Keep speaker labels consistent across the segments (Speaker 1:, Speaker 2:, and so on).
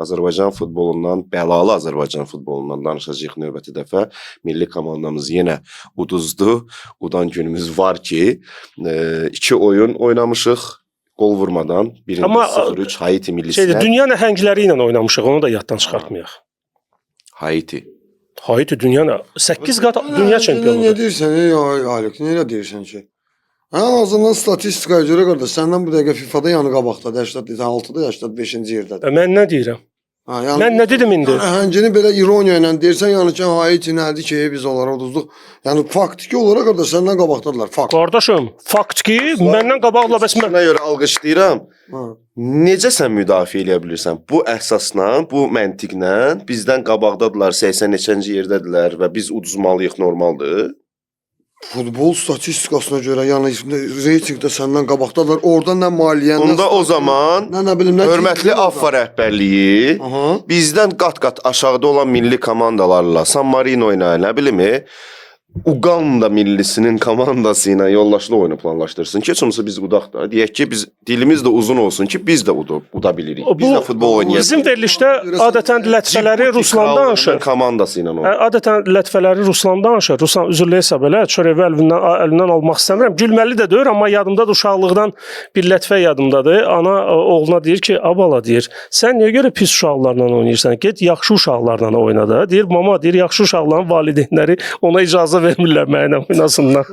Speaker 1: Azərbaycan futbolundan, bəlalı Azərbaycan futbolundan danışacağıq növbəti dəfə. Milli komandamız yenə uduzdu. Udan günümüz var ki, iki oyun oynamışıq qol vurmadan. Birində
Speaker 2: Amma,
Speaker 1: 0-3 Haiti millisinə.
Speaker 2: Şeydə dünya nəhəngləri ilə oynamışıq, onu da yaddan çıxartmayaq.
Speaker 1: Haiti.
Speaker 2: Haiti dünya 8 qat dünya
Speaker 3: Nə
Speaker 2: çempionudur.
Speaker 3: deyirsən, ey Alik, nə deyirsən ki? Ən azından statistikaya görə qardaş, səndən bu dəqiqə FIFA-da yanı qabaqdadır, 86-da, 85-ci yerdədir.
Speaker 2: Mən nə deyirəm?
Speaker 3: Ha, yəni,
Speaker 2: Mən nə dedim indi?
Speaker 3: Nəhəngini belə ironiya ilə deyirsən, yəni ki, Haiti nədir ki, biz onlara uduzduq. Yəni faktiki olaraq qardaş səndən qabaqdadırlar, fakt.
Speaker 2: Qardaşım, fakt ki, məndən qabaqla bəs mən
Speaker 1: Buna görə alqışlayıram.
Speaker 3: Ha.
Speaker 1: Necə sən müdafiə eləyə bilirsən? Bu əsasla, bu məntiqlə bizdən qabaqdadılar, 80 neçənci yerdədirlər və biz uduzmalıyıq, normaldır.
Speaker 3: Futbol statistikasına görə, yəni reytinqdə səndən qabaqdadırlar. Orada nə maliyyə, nə,
Speaker 1: Onda o zaman
Speaker 3: nə bilim, nə
Speaker 1: hörmətli AFFA rəhbərliyi
Speaker 3: Aha.
Speaker 1: bizdən qat-qat aşağıda olan milli komandalarla, San Marino ilə, nə bilim, Uqanda millisinin komandası ilə yoldaşlı oyunu planlaşdırsın ki, heç olmasa biz udaq da. Deyək ki, biz dilimiz də uzun olsun ki, biz də uda bilirik. Biz də futbol oynaya
Speaker 2: Bizim
Speaker 1: bilirik.
Speaker 2: verilişdə adətən lətifələri
Speaker 1: Cibuti
Speaker 2: Ruslan
Speaker 1: krallığının
Speaker 2: danışır.
Speaker 1: komandası ilə oynayır.
Speaker 2: Adətən lətifələri Ruslan danışır. Ruslan üzrlə hesab elə, çörəyi əlindən almaq istəmirəm. Gülməli də deyir, amma yadımdadır uşaqlıqdan bir lətifə yadımdadır. Ana oğluna deyir ki, "A bala" deyir, "Sən niyə görə pis uşaqlarla oynayırsan? Get yaxşı uşaqlarla oyna da." Deyir, "Mama" deyir, "Yaxşı uşaqların valideynləri ona icazə vermirlər mənimlə oynasınlar."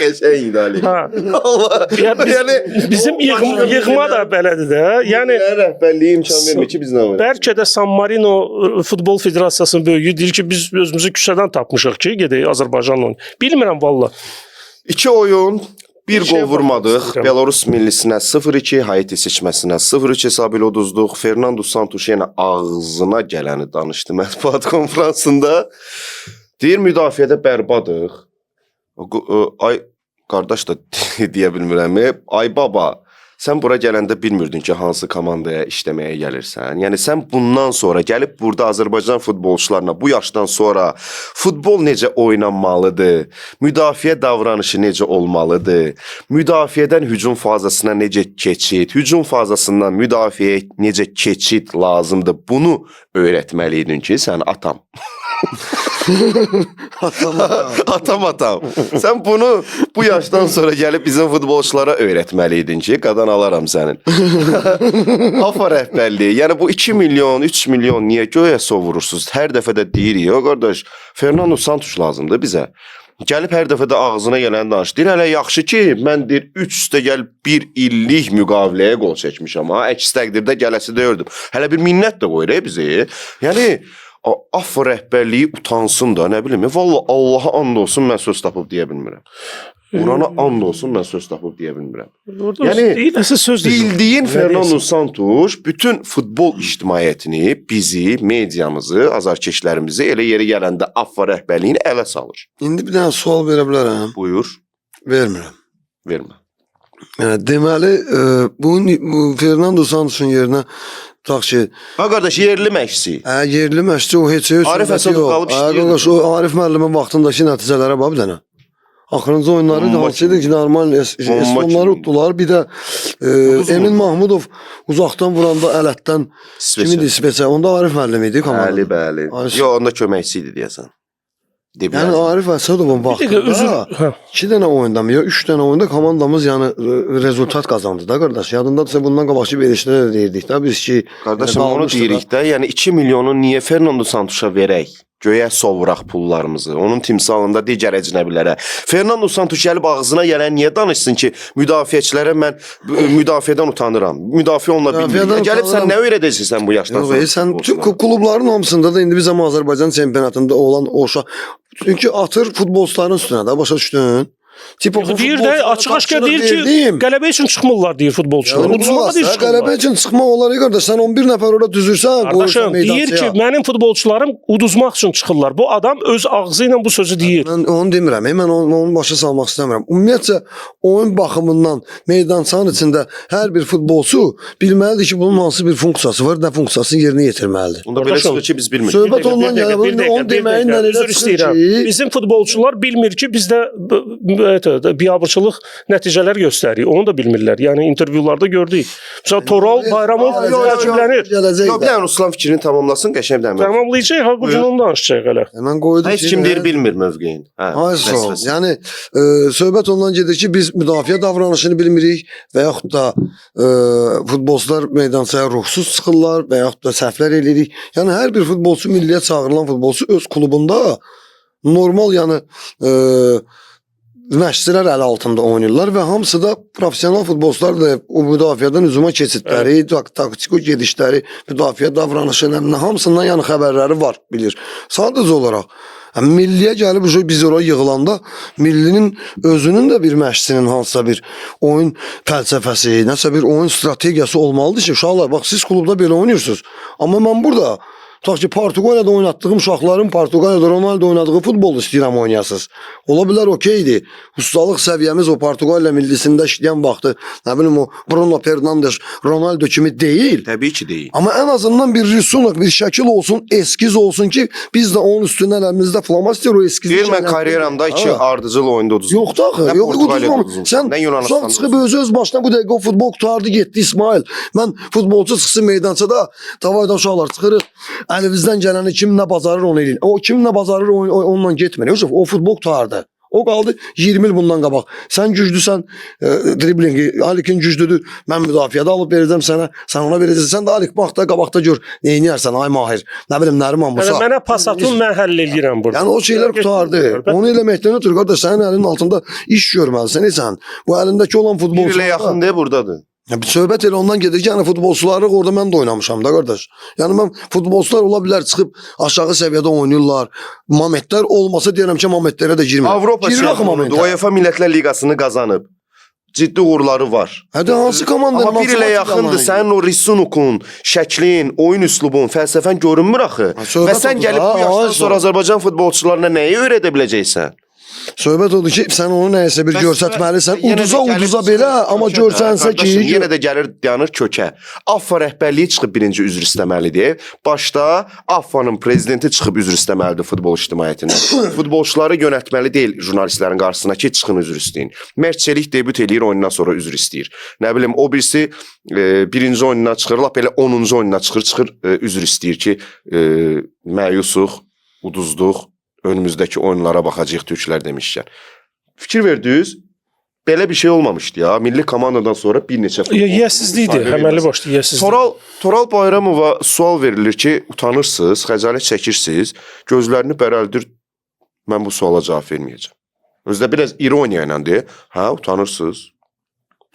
Speaker 1: Qəşəng idi Ali.
Speaker 2: Ha.
Speaker 1: Allah.
Speaker 2: Ya biz,
Speaker 1: Yəni
Speaker 2: bizim
Speaker 1: o başqa
Speaker 2: yığma da belədir də. Yəni
Speaker 1: rəhbərliyi imkan vermir ki, bizlə oynasın.
Speaker 2: bəlkə də San Marino Futbol Federasiyasının böyüyü deyir ki, biz özümüzü küçədən tapmışıq ki, gedək Azərbaycanla oynayaq. Bilmirəm valla.
Speaker 1: İki oyun, bir
Speaker 2: Bir şeyə
Speaker 1: qol vurmadıq.
Speaker 2: baxmaq istəyirəm.
Speaker 1: Belarus millisinə 0-2, Haiti seçməsinə 0-3 hesabı ilə uduzduq. Fernando Santos yenə ağzına gələni danışdı mətbuat konfransında. Deyir müdafiədə bərbadıq. Ay qardaş da deyə bilmirəm. Ay baba, sən bura gələndə bilmirdin ki, hansı komandaya işləməyə gəlirsən. Yəni sən bundan sonra gəlib burada Azərbaycan futbolçularına bu yaşdan sonra futbol necə oynanmalıdır, müdafiə davranışı necə olmalıdır, müdafiədən hücum fazasına necə keçid, hücum fazasından müdafiəyə necə keçid lazımdır. Bunu öyrətməliydin ki, sən atam.
Speaker 3: Atam, atam.
Speaker 1: Atam atam. Sən bunu bu yaşdan sonra gəlib bizim futbolçulara öyrətməliydin ki, qadan alaram sənin. AFA rəhbərliyi. Yəni bu 2 milyon, 3 milyon niyə göyə sovurursunuz? Hər dəfə də deyirik, "Yo qardaş, Fernando Santos lazımdır bizə." Gəlib hər dəfə də ağzına gələni danış. Deyir hələ yaxşı ki, mən deyir 3 üstə gəl 1 illik müqaviləyə qol çəkmişəm ha. Əks təqdirdə gələsi deyirdim. Hələ bir minnət də qoyur bizi. Yəni AFA rəhbərliyi utansın da, nə bilim. Vallah Allaha and olsun mən söz tapıb deyə bilmirəm. Qurana and olsun mən söz tapıb deyə bilmirəm.
Speaker 2: Orada
Speaker 1: Yəni,
Speaker 2: deyirsə söz deyil.
Speaker 1: Bildiyin
Speaker 2: Nə
Speaker 1: Fernando
Speaker 2: deyirsən?
Speaker 1: Santos bütün futbol ictimaiyyətini, bizi, mediamızı, azarkeşlərimizi elə yeri gələndə AFA rəhbərliyini ələ salır.
Speaker 3: İndi bir dənə sual verə bilərəm.
Speaker 1: Buyur,
Speaker 3: Vermirəm.
Speaker 1: vermə.
Speaker 3: Yəni, deməli, bu Fernando Santosun yerinə tutaq ki,
Speaker 1: Ha qardaş, yerli məşqçi.
Speaker 3: Yerli məşqçi o heç heç
Speaker 1: Arif
Speaker 3: söhbəti
Speaker 1: Əsədov
Speaker 3: yox.
Speaker 1: qalıb işləyirdi.
Speaker 3: Qardaş, o Arif müəllimin vaxtındakı nəticələrə bax bir dənə. Axırıncı oyunları da
Speaker 1: Bomba
Speaker 3: hansı idi ki, normal
Speaker 1: Bomba
Speaker 3: Estonları
Speaker 1: kimi.
Speaker 3: utdular. Bir də
Speaker 1: Uduzmur.
Speaker 3: Emin Mahmudov uzaqdan vuranda ələtdən
Speaker 1: İsveçə.
Speaker 3: kim idi İsveçə? Onda Arif müəllim idi komandada.
Speaker 1: Bəli, bəli.
Speaker 3: Arif-
Speaker 1: Yox, onda köməkçi idi deyəsən. Deyə
Speaker 3: Yəni
Speaker 1: bilərsən.
Speaker 3: Arif Əsədovun
Speaker 2: Bir dəqiqə üzr.
Speaker 3: vaxtında
Speaker 2: Hə.
Speaker 3: 2 dənə oyunda mı ya 3 dənə oyunda komandamız yəni rezultat qazandı da qardaş. Yadındadırsa bundan qabaqki verilişdə də deyirdik də biz ki,
Speaker 1: Qardaşım
Speaker 3: yəni
Speaker 1: onu
Speaker 3: qalmışdı da.
Speaker 1: deyirik də, yəni 2 milyonu niyə Fernando Santos'a verək? Göyə sovuraq pullarımızı. Onun timsalında digər əcnəbilərə. Fernando Santos gəlib ağzına gələn niyə danışsın ki, müdafiəçilərə mən müdafiədən utanıram. Müdafiə oluna bilmirik.
Speaker 3: Müdafiədən
Speaker 1: Gəlib sən
Speaker 3: utanıram.
Speaker 1: nə öyrədəcəksən bu yaşdan
Speaker 3: Yox,
Speaker 1: sonra?
Speaker 3: sən bütün
Speaker 1: futbolçulara?
Speaker 3: klubların hamısında da indi biz amma Azərbaycan çempionatında olan o uşaq çünki atır futbolçuların üstünə də başa düşdün? Tipo bu
Speaker 2: Deyir də
Speaker 3: futbolçulara
Speaker 2: açıq-aşkar
Speaker 3: tapşırıq
Speaker 2: deyir ki,
Speaker 3: verdim.
Speaker 2: qələbə üçün çıxmırlar deyir futbolçular.
Speaker 3: Yəni,
Speaker 2: Uduzmağa deyir
Speaker 3: qələbə
Speaker 2: çıxmırlar.
Speaker 3: üçün çıxmaq olar qardaş. Sən 11 nəfər ora düzürsən, qoyursan
Speaker 2: Qardaşım deyir ki,
Speaker 3: meydançaya.
Speaker 2: mənim futbolçularım uduzmaq üçün çıxırlar. Bu adam öz ağzı ilə bu sözü deyir.
Speaker 3: Mən onu demirəm, mən onu başa salmaq istəmirəm. Ümumiyyətcə oyun baxımından meydançanın içində hər bir futbolçu bilməlidir ki, bunun hansı bir funksiyası var, nə funksiyasını yerinə yetirməlidir.
Speaker 1: Onda belə
Speaker 2: Qardaşım,
Speaker 1: çıxır ki, biz bilmirik.
Speaker 3: Söhbət
Speaker 2: Bir dəqiqə,
Speaker 3: ondan
Speaker 2: bir dəqiqə,
Speaker 3: gəlir.
Speaker 2: bir dəqiqə,
Speaker 3: Onu
Speaker 2: bir
Speaker 3: deməyin
Speaker 2: dəqiqə.
Speaker 3: elə
Speaker 2: Üzr
Speaker 3: çıxır
Speaker 2: istəyirəm.
Speaker 3: ki,
Speaker 2: Bizim futbolçular bilmir ki, bizdə Biabırçılıq nəticələr göstərir. Onu da bilmirlər. Yəni intervyularda gördük. Məsələn Toral Bayramov təəccüblənir.
Speaker 3: Gələcək
Speaker 1: Yox, bir
Speaker 3: də.
Speaker 1: dənə Ruslan fikrini tamamlasın, qəşəng bir dənə.
Speaker 2: Tamamlayacaq, ha bu gün
Speaker 1: Buyur.
Speaker 2: onu danışacağıq hələ.
Speaker 3: Mən qoydum
Speaker 1: Heç
Speaker 3: ki,
Speaker 1: kim deyir bilmir mövqeyini. Hə.
Speaker 3: Ay sağ ol.
Speaker 1: vəsvəsə.
Speaker 3: Yəni söhbət ondan gedir ki, biz müdafiə davranışını bilmirik və yaxud da futbolçular meydançaya ruhsuz çıxırlar və yaxud da səhvlər eləyirik. Yəni hər bir futbolçu milliyə çağırılan futbolçu öz klubunda normal yəni məşqçilər əli altında oynayırlar və hamısı da professional futbolçular da o müdafiədən hücuma keçidləri, taktiki gedişləri, müdafiə davranışı, nə bilim, hamısından yəni xəbərləri var, bilir. Sadəcə olaraq yəni milliyə gəlib uje biz ora yığılanda millinin özünün də bir məşqçinin hansısa bir oyun fəlsəfəsi, nəsə bir oyun strategiyası olmalıdır ki, uşaqlar bax siz klubda belə oynayırsınız. Amma mən burada tutaq ki, Portuqaliyada oynatdığım uşaqların Portuqaliyada Ronaldo oynadığı futbolu istəyirəm oynayasınız. Ola bilər okeydir. Ustalıq səviyyəmiz o Portuqaliya millisində işləyən vaxtı, nə bilim o Bruno Fernandes, Ronaldo kimi deyil.
Speaker 1: Təbii ki deyil.
Speaker 3: Amma ən azından bir risunq, bir şəkil olsun, eskiz olsun ki, biz də onun üstündən əlimizdə flomaster o eskizi
Speaker 1: Deyir mən
Speaker 3: şəkilləndirək.
Speaker 1: karyeramda iki
Speaker 3: Ha.
Speaker 1: ardıcıl oyunda uduzmuşam.
Speaker 3: Yoxdur axı.
Speaker 1: Nə
Speaker 3: Yox,
Speaker 1: Portuqaliyada
Speaker 3: uduzmamış.
Speaker 1: uduzmuşam,
Speaker 3: Sən
Speaker 1: nə Yunanıstanda
Speaker 3: uşaq çıxıb özü öz başına bu dəqiqə o futbol qurtardı getdi İsmail. Mən futbolçu çıxsın meydançada, davayda uşaqlar çıxırıq. Əlimizdən gələni kim nə bacarır onu eləyin. O kim nə bacarır onunla getmir. Yoxsa o futbol qurtardı. O qaldı 20 il bundan qabaq. Sən güclüsən, driblinqi, Alikin güclüdür. Mən müdafiədə alıb verəcəm sənə, sən ona verəcəksən. Sən də Alik bax da qabaqda gör nə eləyərsən ay Mahir. Nə bilim Nəriman
Speaker 2: Yəni
Speaker 3: Musa.
Speaker 2: mənə pas atın, mən həll eləyirəm burada.
Speaker 3: Yəni o şeylər qurtardı. Onu eləməkdən ötürü qardaş sənin əlinin altında iş görməlisən, sən. Bu əlindəki olan
Speaker 1: Bir ilə
Speaker 3: futbolçular.
Speaker 1: yaxındır, burdadır.
Speaker 3: Ya, bir söhbət elə ondan gedir ki, yəni futbolçuları orada mən də oynamışam da qardaş. Yəni mən futbolçular ola bilər çıxıb aşağı səviyyədə oynayırlar. Mametlər olmasa deyirəm ki, Mametlərə də girmir.
Speaker 1: Avropa
Speaker 3: Girir axı
Speaker 1: çempionudur.
Speaker 3: Mametə.
Speaker 1: UEFA Millətlər Liqasını qazanıb. Ciddi uğurları var.
Speaker 3: Hə də hansı komandanın
Speaker 1: Amma bir
Speaker 3: hansı
Speaker 1: ilə
Speaker 3: maçı
Speaker 1: yaxındır.
Speaker 3: qazanır?
Speaker 1: Sənin o risunukun, şəklin, oyun üslubun, fəlsəfən görünmür axı.
Speaker 3: Ha, söhbət
Speaker 1: Və sən
Speaker 3: odur
Speaker 1: gəlib
Speaker 3: da,
Speaker 1: bu yaşdan
Speaker 3: ay
Speaker 1: sonra Azərbaycan futbolçularına nəyi öyrədə biləcəksən?
Speaker 3: Söhbət odur ki, sən onu nəyəsə bir
Speaker 1: Bəs
Speaker 3: göstərməlisən.
Speaker 1: yenə də
Speaker 3: Uduza
Speaker 1: gəlib
Speaker 3: uduza
Speaker 1: çıxır
Speaker 3: belə, amma
Speaker 1: kökə də,
Speaker 3: görsənsə ki,
Speaker 1: qardaşım, yenə də gəlir dayanır kökə. AFFA rəhbərliyi çıxıb birinci üzr istəməlidir. Başda AFFA-nın prezidenti çıxıb üzr istəməlidir futbol ictimaiyyətindən. Futbolçuları yönəltməli deyil jurnalistlərin qarşısına ki, çıxın üzr istəyin. Mert Çelik debüt eləyir, oyundan sonra üzr istəyir. Nə bilim o birisi birinci oyununa çıxır, lap elə 10-cu oyununa çıxır, çıxır üzr istəyir ki, məyusuq, uduzduq, önümüzdəki oyunlara baxacağıq türklər demişkən. Fikir verdiniz? Belə bir şey olmamışdı ya. Milli komandadan sonra bir neçə futbolçu
Speaker 2: Yiyəsizlikdir,
Speaker 1: müsahibə
Speaker 2: əməlli
Speaker 1: edilməsi.
Speaker 2: başlı yiyəsizlik.
Speaker 1: Toral Bayramova sual verilir ki, utanırsınız, xəcalət çəkirsiniz, gözlərini bərəldir. Mən bu suala cavab verməyəcəm. Özü də biraz ironiya ilə deyir. Hə, utanırsınız.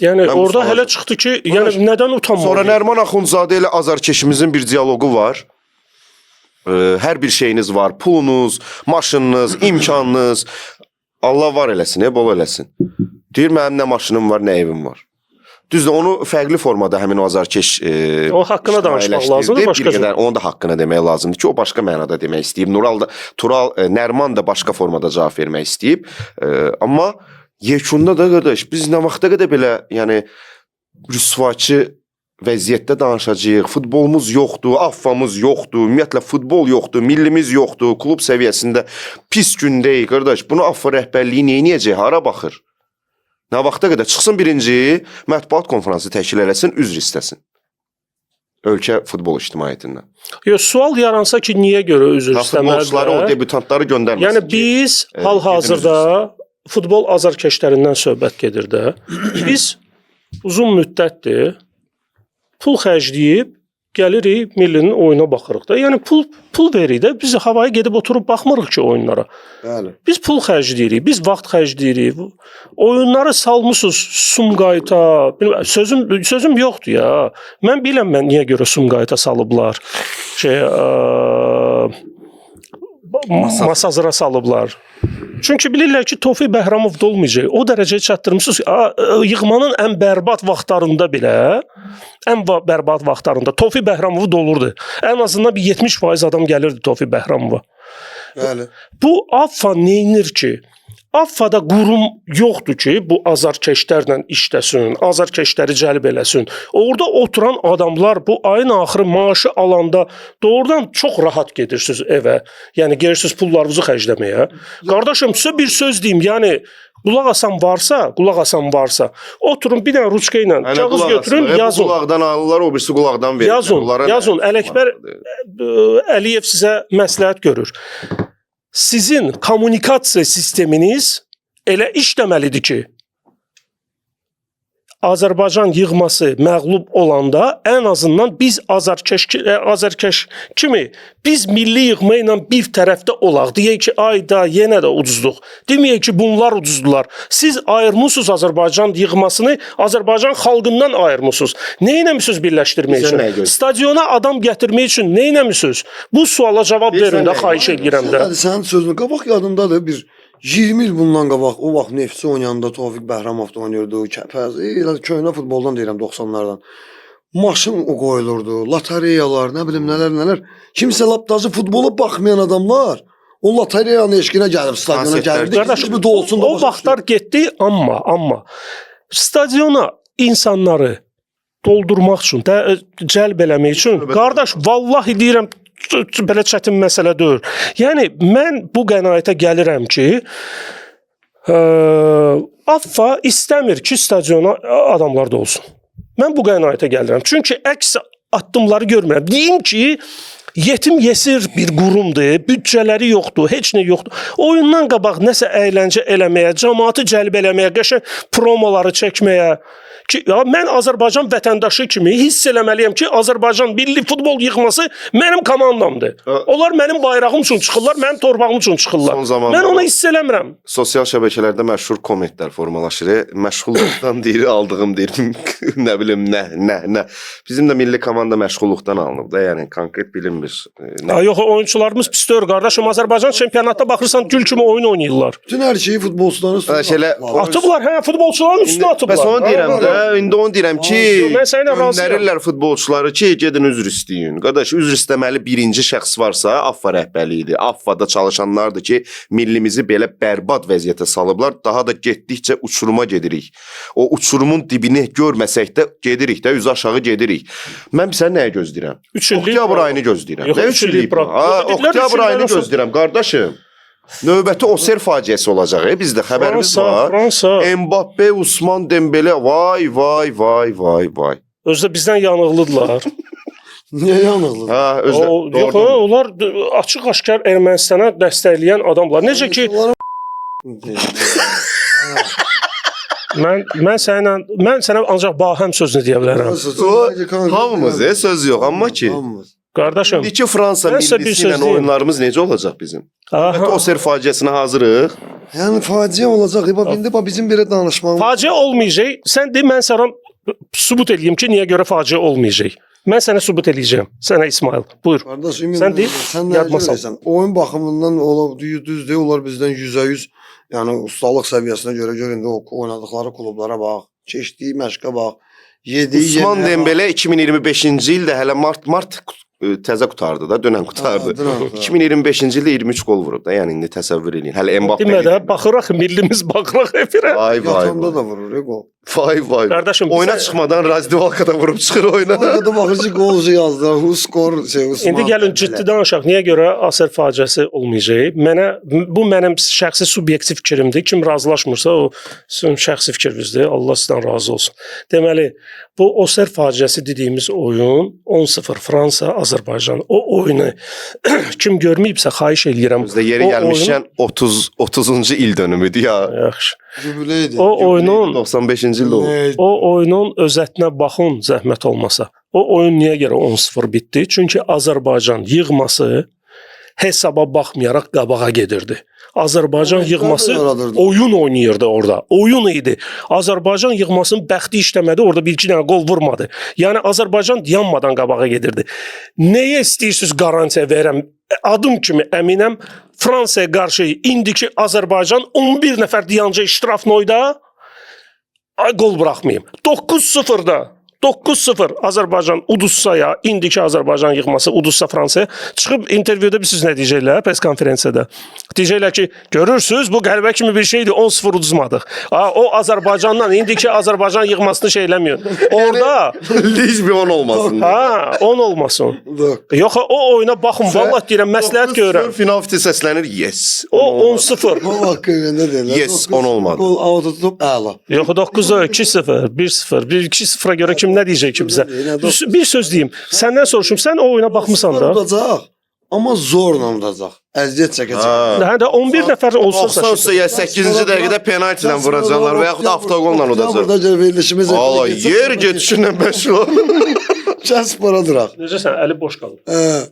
Speaker 2: Yəni
Speaker 1: Mən bu
Speaker 2: orada
Speaker 1: suala-
Speaker 2: hələ çıxdı ki, yəni nədən utanmalıyıq?
Speaker 1: Sonra Nərman Axundzadə ilə Azarkeşimizin bir dialoqu var. Hər bir şeyiniz var. Pulunuz, maşınınız, imkanınız. Allah var eləsin, bol eləsin. Deyir mənim nə maşınım var, nə evim var. Düzdür, onu fərqli formada həmin o azarkeş
Speaker 2: O haqqına danışmaq
Speaker 1: ictimailəşdirdi.
Speaker 2: lazımdır, başqa
Speaker 1: Bir
Speaker 2: cür.
Speaker 1: qədər onun da haqqına demək lazımdır ki, o başqa mənada demək istəyib. Nural da Tural Nərman da başqa formada cavab vermək istəyib. Amma yekunda da qardaş, biz nə vaxta qədər belə, yəni rüsvayçı vəziyyətdə danışacağıq. Futbolumuz yoxdur, affamız yoxdur, ümumiyyətlə futbol yoxdur, millimiz yoxdur, klub səviyyəsində pis gündəyik qardaş. Bunu AFFA rəhbərliyi nə edəcək, hara baxır? Nə vaxta qədər çıxsın birinci mətbuat konfransı təşkil eləsin, üzr istəsin. Ölkə futbol ictimaiyyətindən.
Speaker 2: Yox, sual yaransa ki, niyə görə üzr
Speaker 1: Ha, futbolçuları, o
Speaker 2: istəməlidirlər?
Speaker 1: debütantları göndərməsin.
Speaker 2: Yəni
Speaker 1: ki,
Speaker 2: biz hal-hazırda futbol azarkeşlərindən söhbət gedir də. Biz uzun müddətdir pul xərcləyib gəlirik millinin oyuna baxırıq da. Yəni pul veririk də. Biz havaya gedib oturub baxmırıq ki oyunlara.
Speaker 3: Bəli.
Speaker 2: Biz pul xərcləyirik, biz vaxt xərcləyirik. Oyunları salmısınız Sumqayıta. Bilmirəm, sözüm yoxdur ya. Mən bilirəm mən niyə görə Sumqayıta salıblar. Şey, Masazıra salıblar. Çünki bilirlər ki, Tofiq Bəhramov da olmayacaq. O dərəcəyə çatdırmısınız ki, yığmanın ən bərbad vaxtlarında belə, ən bərbad vaxtlarında Tofiq Bəhramovu dolurdu. Ən azından bir 70% adam gəlirdi Tofiq Bəhramova.
Speaker 3: Bəli.
Speaker 2: Bu AFFA neynir ki? AFFA-da qurum yoxdur ki, bu azarkeşlərlə işləsin, azarkeşləri cəlb eləsin. Orada oturan adamlar bu ayın axırı maaşı alanda doğrudan çox rahat gedirsiniz evə. Yəni gedirsiniz pullarınızı xərcləməyə. Qardaşım, sizə bir söz deyim, yəni Qulaq asan varsa, qulaq asan varsa, oturun bir dənə ruçka ilə
Speaker 1: Hələ
Speaker 2: kağız
Speaker 1: qulaq
Speaker 2: götürün,
Speaker 1: asırlar. Bu
Speaker 2: yazın.
Speaker 1: Qulaqdan alırlar, o birisi qulaqdan verirlər.
Speaker 2: Yazın,
Speaker 1: Onlara nə?
Speaker 2: yazın. Ələkbər Əliyev sizə məsləhət görür. Sizin kommunikasiya sisteminiz elə işləməlidir ki, Azərbaycan yığması məğlub olanda ən azından biz azarkeş azarkeş kimi biz milli yığma ilə bir tərəfdə olaq. Deyək ki, ay da yenə də uduzduq. Deməyək ki, bunlar uduzdular. Siz ayırmısınız Azərbaycan yığmasını Azərbaycan xalqından ayırmısınız. Nə etmisiniz birləşdirmək
Speaker 1: Bizə
Speaker 2: üçün?
Speaker 1: nəyə görə?
Speaker 2: Stadiona adam gətirmək üçün nə etmisiniz? Bu suala cavab
Speaker 1: Bilirsən
Speaker 2: verin də
Speaker 1: nəyə
Speaker 2: xahiş
Speaker 1: görə?
Speaker 2: edirəm də.
Speaker 3: Sənin, sənin sözünü qabaq yadımdadır bir 20 il bundan qabaq o vaxt Neftçi oynayanda Tofiq Bəhramov da oynayırdı, Kəpəz, elə köhnə futboldan deyirəm 90-lardan. Maşın o qoyulurdu, lotereyalar, nə bilim nələr nələr. Kimsə lap dazı futbola baxmayan adamlar o lotereyanın eşqinə gəlib stadiona
Speaker 1: Konsertlər.
Speaker 3: gəlirdi.
Speaker 2: Qardaş,
Speaker 3: Kimi dolsun da
Speaker 2: o
Speaker 3: başa
Speaker 2: vaxtlar getdi, amma stadiona insanları doldurmaq üçün, də, cəlb eləmək üçün,
Speaker 1: Növbəti-
Speaker 2: qardaş, vallahi deyirəm belə çətin məsələ deyil. Yəni mən bu qənaətə gəlirəm ki, AFFA istəmir ki, stadiona adamlar dolsun. Mən bu qənaətə gəlirəm. Çünki əks addımları görmürəm. Deyim ki, yetim yesir bir qurumdur, büdcələri yoxdur, heç nə yoxdur. Oyundan qabaq nəsə əyləncə eləməyə, cəmaatı cəlb eləməyə, qəşəng promoları çəkməyə ki, ya mən Azərbaycan vətəndaşı kimi hiss eləməliyəm ki, Azərbaycan milli futbol yığması mənim komandamdır. Onlar mənim bayrağım üçün çıxırlar, mənim torpağım üçün çıxırlar.
Speaker 1: Son zamanlar-
Speaker 2: Mən onu hiss eləmirəm.
Speaker 1: Sosial şəbəkələrdə məşhur kommentlər formalaşır. Məşğulluqdan deyir, aldığım deyir, nə bilim nə, nə, nə. Bizim də milli komanda məşğulluqdan alınıb da, yəni konkret bilinmir. Nə.
Speaker 2: Ha, yox, oyunçularımız pis deyil qardaşım. Azərbaycan çempionatda baxırsan gül kimi oyun oynayırlar.
Speaker 3: Bütün hər şeyi futbolçuların üstünə
Speaker 1: Ha, şeylə-
Speaker 3: atdılar.
Speaker 2: Atıblar, hə, futbolçuların üstünə atıblar.
Speaker 1: Bəs onu deyirəm
Speaker 3: Ha,
Speaker 1: də, indi onu deyirəm ki,
Speaker 2: Yox, mən səninlə razıyam.
Speaker 1: göndərirlər futbolçuları ki, gedin üzr istəyin. Qardaş, üzr istəməli birinci şəxs varsa, AFFA rəhbərliyidir. AFFA-da çalışanlardır ki, millimizi belə bərbad vəziyyətə salıblar. Daha da getdikcə uçuruma gedirik. O uçurumun dibini görməsək də gedirik də, üzü aşağı gedirik. Mən bir sənə nəyə gözləyirəm?
Speaker 2: Üç illik
Speaker 1: Oktyabr ayını gözləyirəm.
Speaker 2: Yox,
Speaker 1: Nə
Speaker 2: üç
Speaker 1: üç
Speaker 2: illik
Speaker 1: illik?
Speaker 2: bırak.
Speaker 1: Ha,
Speaker 2: Yox, dedilər, üç
Speaker 1: oktyabr
Speaker 2: ildən
Speaker 1: ayını
Speaker 2: sonra-
Speaker 1: gözləyirəm qardaşım. Növbəti Oser faciəsi olacaq. Bizdə xəbərimiz
Speaker 2: Fransa,
Speaker 1: var.
Speaker 2: Fransa.
Speaker 1: Mbappe, Usman Dembele, vay vay vay vay vay.
Speaker 2: Özü də bizdən yanıqlıdırlar.
Speaker 3: Niyə yanıqlı?
Speaker 1: Ha, özdə.
Speaker 2: O, yox, onlar açıq-aşkar Ermənistana dəstəkləyən adamlar. Necə ki mən səninlə mən sənə ancaq bahəm sözünü deyə bilərəm.
Speaker 1: Hamımız, söz yox, amma ki
Speaker 3: Hamımız.
Speaker 2: Qardaşım,
Speaker 1: indiki Fransa
Speaker 2: Mən sizə bir
Speaker 1: millisi
Speaker 2: söz
Speaker 1: ilə
Speaker 2: deyim.
Speaker 1: oyunlarımız necə olacaq bizim?
Speaker 2: Aha.
Speaker 1: Növbəti Oser faciəsinə hazırıq.
Speaker 3: Yəni faciə olacaq. Bax indi bax bizim belə danışmağımız
Speaker 2: Faciə olmayacaq. Sən de mən sənə sübut eləyim ki, niyə görə faciə olmayacaq. Mən sənə sübut eləyəcəm. Sənə İsmail. Buyur.
Speaker 3: Qardaş, ümid
Speaker 2: Sən de,
Speaker 3: sən nə
Speaker 2: yadıma sal.
Speaker 3: görürsən? Oyun baxımından ola düz deyil, onlar bizdən 100-ə 100, yəni ustalıq səviyyəsinə görə gör indi o oynadıqları klublara bax, keçdiyi məşqə bax, yediyi
Speaker 1: Usman
Speaker 3: yeməyə bax.
Speaker 1: Dembele 2025-ci ildə hələ mart təzə qurtardı da, dünən qurtardı.
Speaker 3: Ha, dünən qurtardı.
Speaker 1: 2025-ci ildə 23 qol vurub da, yəni indi təsəvvür eləyin. Hələ Mbappe.
Speaker 2: Demə də baxırıq millimiz baxırıq efirə.
Speaker 1: Vay vay.
Speaker 3: Yatanda
Speaker 1: Vay
Speaker 3: da vurur, qol.
Speaker 1: vay. Vay.
Speaker 2: Qardaşım,
Speaker 1: Oyuna
Speaker 2: bizə-
Speaker 1: çıxmadan Razdivalkada vurub çıxır oyuna.
Speaker 3: Arada baxır ki, qolcu yazdılar, who score, şey, Usman
Speaker 2: İndi gəlin ciddi danışaq. Niyə görə Aser faciəsi olmayacaq? Mənə bu mənim şəxsi subyektiv fikrimdir. Kim razılaşmırsa o sizin şəxsi fikrinizdir. Allah sizdən razı olsun. Deməli, bu Oser faciəsi dediyimiz oyun 10-0 Fransa, Azərbaycan. O oyunu kim görməyibsə xahiş eləyirəm.
Speaker 1: Özdə yeri
Speaker 2: O
Speaker 1: gəlmişkən 30 30-cu il dönümüdür ya.
Speaker 2: Yaxşı.
Speaker 3: Jubileydir.
Speaker 2: O oyunun
Speaker 1: 95-ci ildə olub.
Speaker 2: O oyunun özətinə baxın, zəhmət olmasa. O oyun niyə görə 10-0 bitdi? Çünki Azərbaycan yığması hesaba baxmayaraq qabağa gedirdi. Azərbaycan
Speaker 3: Oyunlar
Speaker 2: yığması
Speaker 3: yaradırdı.
Speaker 2: oyun oynayırdı orada. Oyun idi. Azərbaycan yığmasının bəxti işləmədi, orada bir iki dənə qol vurmadı. Yəni Azərbaycan dayanmadan qabağa gedirdi. Nəyə istəyirsiniz qarantiya verəm? Adım kimi əminəm Fransaya qarşı indiki Azərbaycan 11 nəfər dayanacaq iştirafnoyda. Ay qol buraxmayım. 9-0-da. 9-0 Azərbaycan uduzsa ya, indiki Azərbaycan yığması uduzsa Fransaya, çıxıb intervyuda bilirsiniz nə deyəcəklər press konferensiyada? Deyəcəklər ki, görürsüz bu qələbə kimi bir şeydir, 10-0 uduzmadıq. A, o Azərbaycandan indiki Azərbaycan yığmasını şey eləmiyor. Orada
Speaker 1: Liz bir 10 olmasın.
Speaker 2: ha, 10 olmasın. Yox, o oyuna baxın, vallah deyirəm, məsləhət görürəm.
Speaker 1: 9-0 final fiti səslənir. Yes.
Speaker 2: O 10-0.
Speaker 3: Gol haqqı yönündə deyirlər.
Speaker 1: Yes, 10 olmadı.
Speaker 3: Gol auto tutub əla.
Speaker 2: Yox, 9-a 2-0, 1-0, 1-2-0-a görə kim nə deyəcək ki bizə? Bir söz deyim. Səndən soruşum, sən o oyuna baxmısan da.
Speaker 3: Udacaq. Amma zorla udacaq. Əziyyət çəkəcək.
Speaker 1: Ha.
Speaker 2: Hə də 11 nəfər olsa
Speaker 1: 90 ya 8-ci dəqiqədə penaltidən vuracaqlar və yaxud avtoqolla udacaq.
Speaker 3: Burada gəl verilişimiz.
Speaker 1: Allah yer getişindən 5 gol.
Speaker 3: Kəs para duraq.
Speaker 2: Necəsən, əli boş qalıb.
Speaker 3: Hə.